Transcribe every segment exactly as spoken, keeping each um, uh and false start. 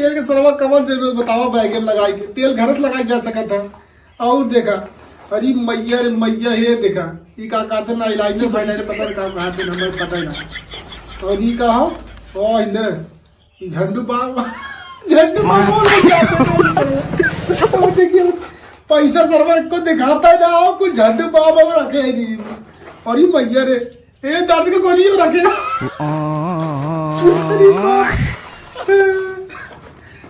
तेल के सरवा कवन जरूरत बतावा, बैगे में लगाई के तेल घर से लगाई जा सकत है। और देखा, अरे मैया रे मैया, हे देखा, ई का कहते ना, eyeliner फाइलाइनर पता नहीं का कहते ना, हमें पता ही ना। और ई का हो? ओ ले, ई झंडू बाम, झंडू बाम बोल रहे हैं। और देखिए, पैसा सरवा को दिखाता है ना, कुछ झंडू बाम हम रखे ही नहीं। और ई मैया रे, ए, दर्द के गोली रखे। अरे बाप।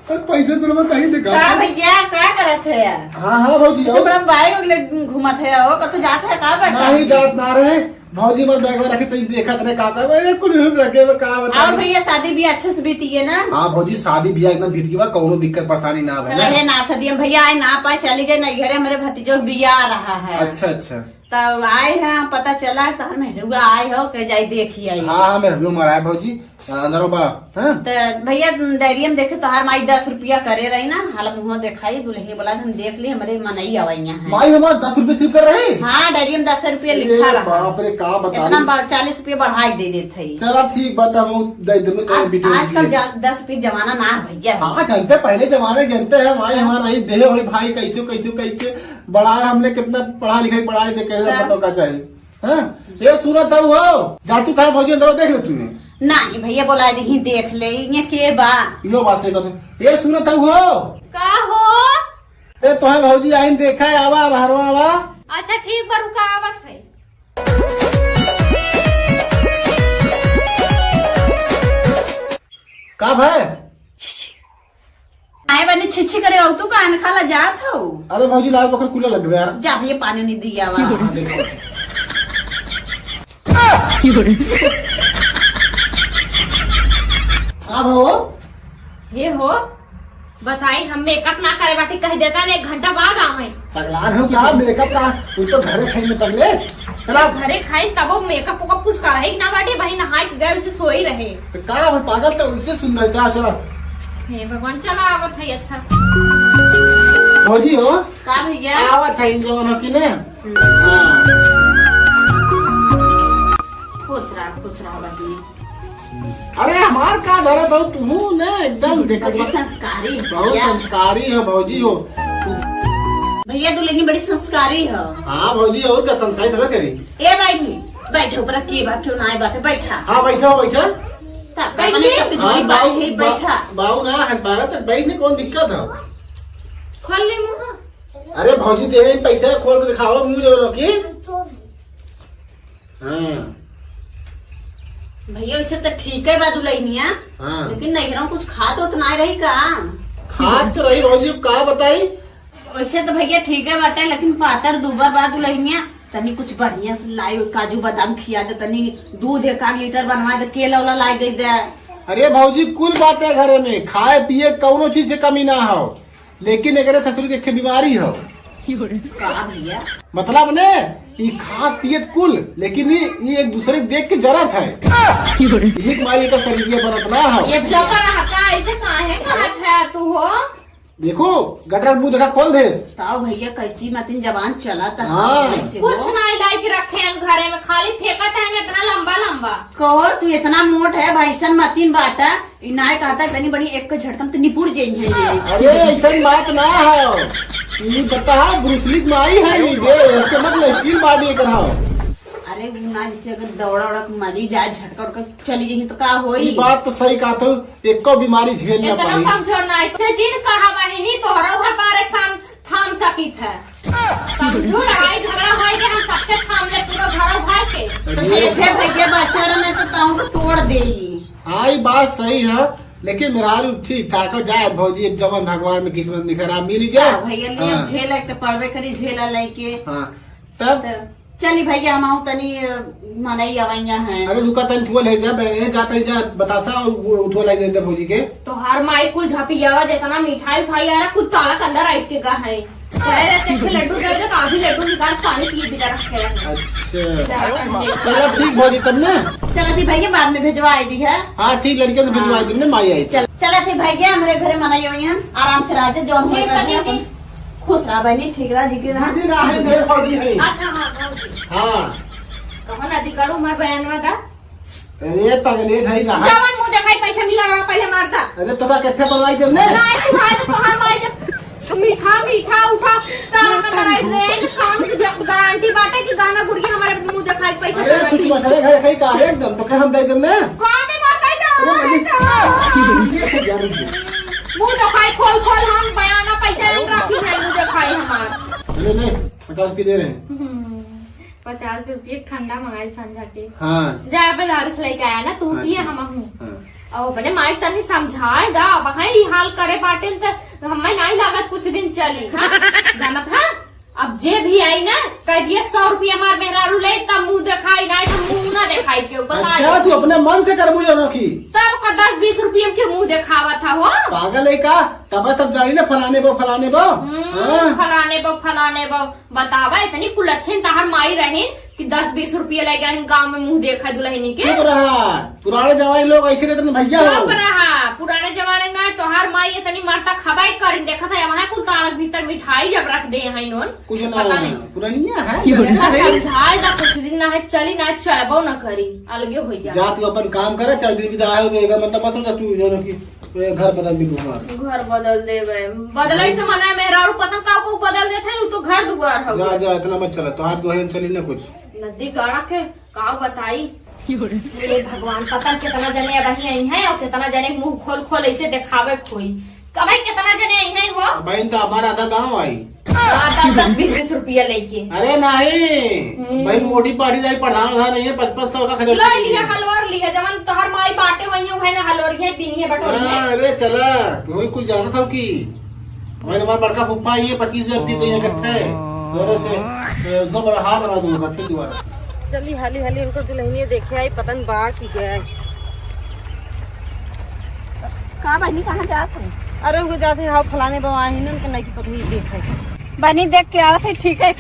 अरे पैसे तो लोग कहीं दिखा। का भैया, का करत है यार? हाँ, हाँ, भौजी, तू आओ। बड़ा बाइक वगैरह घूमत है, हो, कतौ जात है का बेटा? नहीं, जात ना रहे। भौजी, हमार बैगवा रखे, तो देखत रहे, का कर, अरे, कुल हम रखे, का बता। और भैया, शादी भी अच्छे से बीती है ना? हाँ, भौजी, शादी भी एकदम बीत गई बा, कौनो दिक्कत परेशानी ना भइल। रहे ना, सदियम भैया आए ना पाए, चली गए ना घरे, हमारे भतीजो के बियाह रहा है। अच्छा, अच्छा। तब आए हैं, पता चला तोहर मेहरुआ आए हो, के जाई देखी आई। हाँ, हाँ, मेहरुआ हमार आए भौजी, अंदरो बा, हाँ? तो भैया, डायरिया में देखे तोहार माई दस रुपया करे रही ना, हालत मुँह देखाई, दुल्हनी बोला हम देख ली, हमरे मनई आवैया है। माई हमार दस रुपये सिर्फ कर रही? हाँ, डायरिया में दस रुपया लिखा रहा। बाप रे, का बता इतना दी। बार चालीस रुपया बढ़ाई दे देत है। चला ठीक बात, हम दे देंगे, तो आज, वीडियो आजकल देखिए। जा-, दस रुपये जमाना ना है भैया। हाँ, जानते पहले जमाने जानते हैं, माई हमार रही देह होई भाई, कैसे कैसे कैसे बड़ा है, हमने कितना पढ़ा लिखा, पढ़ाई दे के तब? बताओ का चाहिए, हाँ? ये सूरत है वो, जा तू कहाँ भौजी अंदर देख ले तूने। नहीं भैया, बोला दी ही देख ले, ये के बा? यो बात सही कहते। ये सूरत है वो। का हो? ए, तोहे भौजी आइन देखा है, आवा, बाहरवा आवा। अच्छा ठीक बा, रुका आवत है। का भाई? आए बने छिछी करे हो तू, कान खाला जात हो? अरे भौजी, लाल बकर कूला लग गया यार। जा भैया, पानी नहीं दिया वा। हाँ, देखो। हाँ, भाऊ। ये हो, बताई, हम मेकअप ना करे बाटी, कह देता ने एक घंटा बाद आवे। पगलान हो क्या? मेकअप का? तू तो घरे खाई में पगले। चला। घरे खाई तबो मेकअप ओकअप कुछ करही ना बाटे, भाई नहाए के गए, उसे सोई रहे। तो का हो पागल, तो उनसे सुंदर का? चला। हे भगवान, चला आवत है, अच्छा। भौजी हो। का भैया? आवत है इन जवानों की ने। हम्म। हाँ। खुश रहा, खुश रहा बहिनी। अरे हमार का धरत हो तू ने एकदम देखत बड़ी बा। संस्कारी है बहुत भैया। संस्कारी है भौजी हो। भैया दुल्हन बड़ी संस्कारी है। हाँ भौजी, और का संस्कारी हवे करी। ए भाई, बैठो, ऊपर के बा, क्यों ना आए बाटे, बैठा। हाँ, बैठा, बैठा। तब अपने बैठिए। सबके हाँ, जोड़ी बात बाऊ, है, बा-, बैठा। बाऊ ना है, बात है, बैठ में कौन दिक्कत है? खोल ले मुंह। अरे भौजी, दे पैसा खोल के दिखाओ, मुंह जो रखी। हाँ। भैया, वैसे तो ठीक है बा दुल्हनिया, हाँ। लेकिन नैहरों कुछ खात होत ना रही का? खात तो रही भौजी, अब का बताई? वैसे तो भैया ठीक है बाटे, लेकिन पातर दुबर बा दुल्हनिया, तनी कुछ बढ़िया से लाई, काजू बादाम खिया दे, तनी दूध एक आध लीटर बनवा दे, केला उला लाई दे दे। अरे भौजी, कुल बाटे घरे में, खाए पिए कौनो चीज से कमी ना हो, लेकिन एकरे ससुर के एक ठे बीमारी हो। का भैया? मतलब ने, ई खात पियत कुल, लेकिन ई, ई एक दूसरे के देख के जरत है। यही मारी का शरीर बनत ना हो। ये चुप रहा का, ऐसे काहे कहत है तू हो? देखो, गटर मुंह देखा खोल देस। ताऊ भैया, कैची मतिन जबान चलत है। हाँ। ऐसे कुछ हो। नहीं लाई के रखे हैं घरे में, खाली फेंकत है इतना लंबा लंबा। कहो, तू इतना मोट है, भैसन मतिन बाटा, ई नाय कहता, इतनी बड़ी एक झटकन तो निपुर जाई है ये। अरे, ऐसन बात ना है। ई बता, ब्रूस ली के माई है ई, जे, इसके मतलब steel body एकर है। अरे, वो ना, जैसे अगर दौड़ा उड़ा के मरी जाए, झटका उड़का चली जाई तो का होई? ई बात तो सही कहत हो, एको बीमारी झेल ना इतना पाई। कमजोर ना है। से जिन कहा बहिनी, तोहरा घर बार एक साम-, थाम सकित है। समझू, लड़ाई झगड़ा होई के हम सबके थाम ले, पूरा घर भर के। अरे। देखे भैया, बच्चा में तो ताऊ को तोड़ देई। हाँ, ई बात सही है, लेकिन मेहरारू ठीक ठाक हो जाए भौजी, जवन भगवान में किस्मत में खराब मिल गया। हाँ, भैया, लिए हाँ। झेला के तो पड़बे करी, झेला लेके। हाँ, तब? तो चली भैया, हम आऊं तनी, अ, मनई अवैया हैं। अरे रुका, तनी थुआ ले जा, बे, ए, जा, तनी जा, बतासा और वो उठवा लाई दे दे भौजी के। तोहार माई कुल झपियावा, जितना मिठाई उठाई आ रहा, कुल ताला के अंदर आइट के गा है। कह रहे थे कि लड्डू दे दे, तो अभी लड्डू निकाल पानी पिए बिना रखे रहे। अच्छा। चला ठीक भौजी, तब ना। चला थी भैया, बाद में भिजवा दी है। हाँ ठीक, लड़के तो भिजवा हाँ। दी ने, माई आई। चल, चला थी भैया, हमरे घरे मनई हुई हैं, आराम से रह जा, जौन होए ये रह जा, पति अपन खुश रहा बहनी, ठीक रहा, जी के रहा। दीदी ना है, ढेर भौजी है। अच्छा, हाँ, भौजी। हाँ। कहो ना, दी करो, मैं बयानवा दा। अरे पगले, ढाई लाख। जवन मुंह देखाई पैसा मिला रहा, पहले मारता। अरे तोका केथे बनवाई देब ने? नहीं, तू खाए तो तोहार माई जब मीठा, मीठा उठा, तारा का तरह रे, काम से ग-, गारंटी बाटे कि गहना गुरिया हमारे मुंह देखाई पैसा अरे बनवाई चुप दे। मत रे, घर कहीं का है एकदम, तोके हम दे देब ने? कौन दे मारता है तो? अरे मम्मी। मुंह देखाई खोल खोल हम बयाना पैसा नहीं रखी है, मुंह देखाई हमार। अरे ले, पचास की दे रहे हैं। हम्म। पचास रुपये ठंडा मंगाई संझा के। हाँ। जा बनारस लेके आया ना, तू हाँ, पिए ठीक। हम हूँ। हाँ। और अपने माई तनी समझाए दा, अब है ई हाल करे बाटे त हमें नहीं लागत कुछ दिन चली, हाँ? जानत है? अब जे भी आई ना, कह दिए सौ रुपया हमार मेहरारू ले, तब मुंह देखाई, नहीं तो मुंह ना देखाई के, बता अच्छा, दे। तू अपने मन से करबू जानो की? तब का दस बीस रुपये के मुंह देखावा था हो? पागल है का? तब सब जानी ना फलाने बो, फलाने बो। हम्म, हाँ। फलाने बो, फलाने बो। बतावा, इतनी कुलच्छिन तहार माई रहिन कि दस बीस रुपया लेके आहिन गाँव में मुंह देखा दुल्हनी के। चुप रहा, पुराने जमाने लोग ऐसे रहते ना भैया हो। चुप रहा, पुराने जमाने में तोहार माई इतनी मरता खबाई करिन, देखा था वहाँ कुल तारक भीतर मिठाई जब रख दे हैं इन्होंने। कुछ ना, पता नहीं। पुरानिया है। देखा समझाए दा कुछ दिन ना है, चली ना है, चलबो ना करी, अलगे हो जा। जा तू अपन काम करे, चार दिन बिदा आयो तो एकर मतलब मत सोचा तू जानो कि तो ये घर बदल दी तुम्हार। घर बदल देबे। बदले तो मना मेहरारू पता का को बदल देते हैं, उ तो घर दुआर हो जा, गया। जा, इतना मत चला, तो हाथ को है चली ना कुछ। नदी गाड़ा के का बताई? ये भगवान, पता न कितना जने अब आई हैं और कितना जने मुंह खोल खोल ऐसे दिखावे खोई। कब है कितना जने आई हैं हो? भाई, तो हमारा आधा गांव आई। हाँ, दस दस बीस बीस रुपया लेके। अरे नहीं, हम्म। भाई मोटी पार्टी जाई, प्रधान घर नहीं है, पचपन सौ का खरीद लो, लिया हलोर लिया, जवन तोहर माई बाटे वही है ना, हलोर है, बीनी है, बटोरी है। हाँ, अरे चला, तू ही कुछ जानत हो कि भाई हमारा बड़का फूफा ये पच्चीस हजार की दे इकट्ठे, जोरे से, ए, उसको बड़ा हार बना दूंगा फिर दोबारा। चली हाली हाली उनको दुल्हनिया देखे आई, पता न बा की गए। का बहनी, कहाँ जात है? अरे उनको जाते हैं, हाँ, फलाने बवा है ना, उनके नई की पत्नी देखे। बहनी देख के आवत है, ठीक है।